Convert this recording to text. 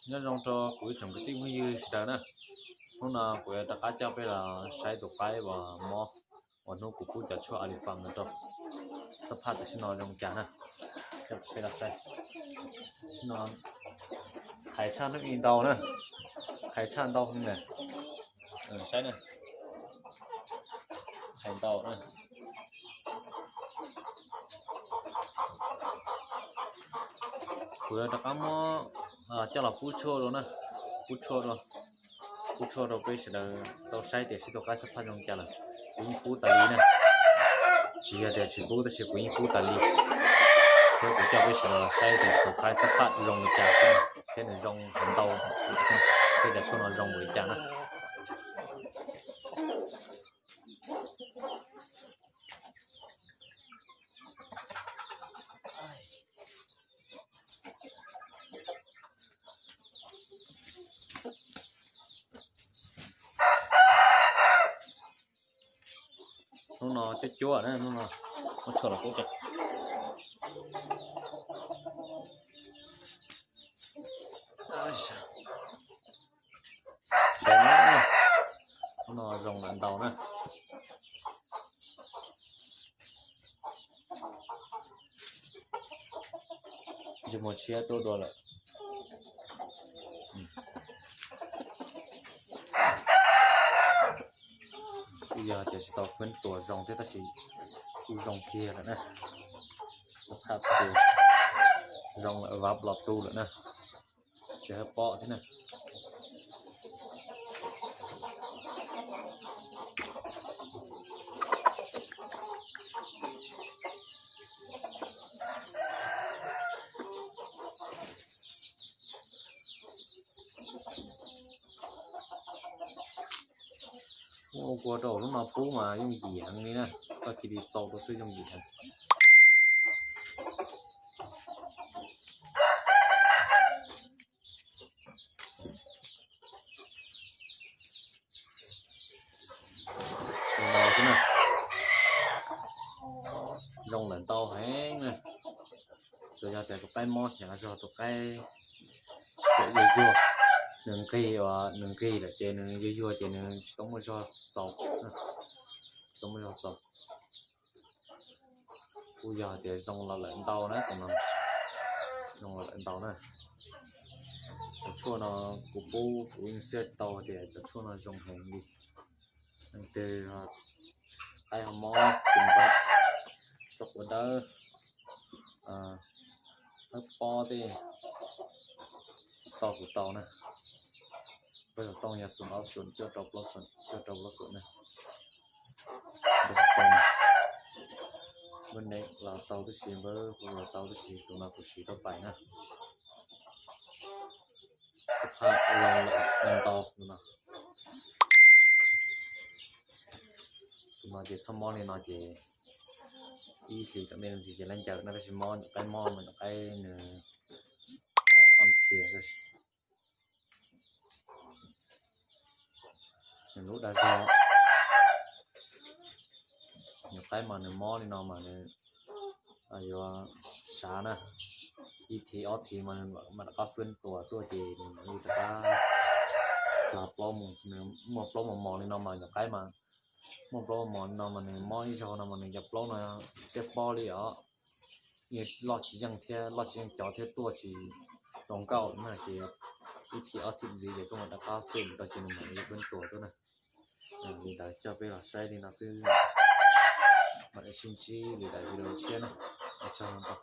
Nyob zoo rau kuv ib tsoom kwv tij phooj ywg sawv daws na. Hnub no kuv yuav rov qab coj peb los saib tus qaib uas mob uas hnub kuv pub cov tshuaj Alifam no rau. Xab phaj tam sim no zoo cas na, coj peb los saib. Tam sim no hais tshaj hnub i ntau na, hais tshaj ntau na, saib na, hais ntau na. Kuv yuav rov qab muab coj los pub tshuaj rau na, pub tshuaj rau, pub tshuaj rau peb sawv daws tau saib tias sib tus qaib xab phaj zoo cas lawm. Kuv yeej pub tas li na, tsis yog tias tsis pub tab sis kuv yeej pub tas li. Thiab kuv coj peb sawv daws los saib tias tus qaib xab phaj zoo li cas xwb, thiab nws zoo heev ntau, thiab cov tshuaj no zoo npaum li cas na. Hnub no cuab cuab na, hnub no muab tshuaj los pub tso. Saib na, hnub no zoo lawm ntau na. Ntsej muag tshiab tuaj dua lawm. Kuj yog tias tsis tau fwb tuas zoo thiab tab sis kuj zoo kiag lawm na. Xab phaj zoo lawm, vab los tu lawm na. Tsis hab pob thiab na. Ua kua rau lub no pub mas yooj yim heev li na, koj cia li xau rau xwb yooj yim heev. Zoo lawm ntau heev na. Tsuas yog tias tus qaib mob hnyav zog, tus qaib yuag yuag, nws nqig, nws nqig lawm ces nws yuag yuag ces nws tsis tau muaj zog txaus, tsis tau muaj zog txaus. Kuj yog tias zoo los lawm ntau na, tus no zoo los lawm ntau na. Cov tshuaj no kuv pub kuv yeej xiab tau tias cov tshuaj no zoo heev li. Leej twg qaib ho mob, tus ntawd, rau quav dawb, hab pob tej, tau kuv tau na. Npawb xov tooj yog xoom ob xoom cuaj rau plaub xoom cuaj rau plaub xoom na. Npawb xov tooj, npawb nev los tau tib si, npawb hu los tau tib si, tus no kuv siv rau pais na. Xab phaj zoo lawm ntau tus no. Tus no ces txhob mob li no ces ib hlis tom ntej ntxiv ces lab ncaws no tab sis mob nyuam qaib mob mas nyuam qaib nws ob phiaj tab sis nws lub dag zog. Nyuam qaib mas nws mob li no mas nws yuav sav na, ib thiv ob thiv mas nws mam rov qab fwb tuas tuaj ces nws mam li rov qab hla plaub mus. Nws muaj plaub mos mos li no mas nyuam qaib mas, muaj plaub mos mos li no mas nws mob ib zaug no mas nws cov plaub no caj pob li os, loj tsis yeej thiab loj tsis yeej cov thiab tuaj tsis zoo nkauj na ces ib thiv ob thiv ntxiv ces koj mam rov qab xwb rau ces nws mam li fwb tuas tuaj na. Li ntawd coj peb los saib li no xwb, mam li sib ntsib li daim video tshiab na. Ua tsaug ntau.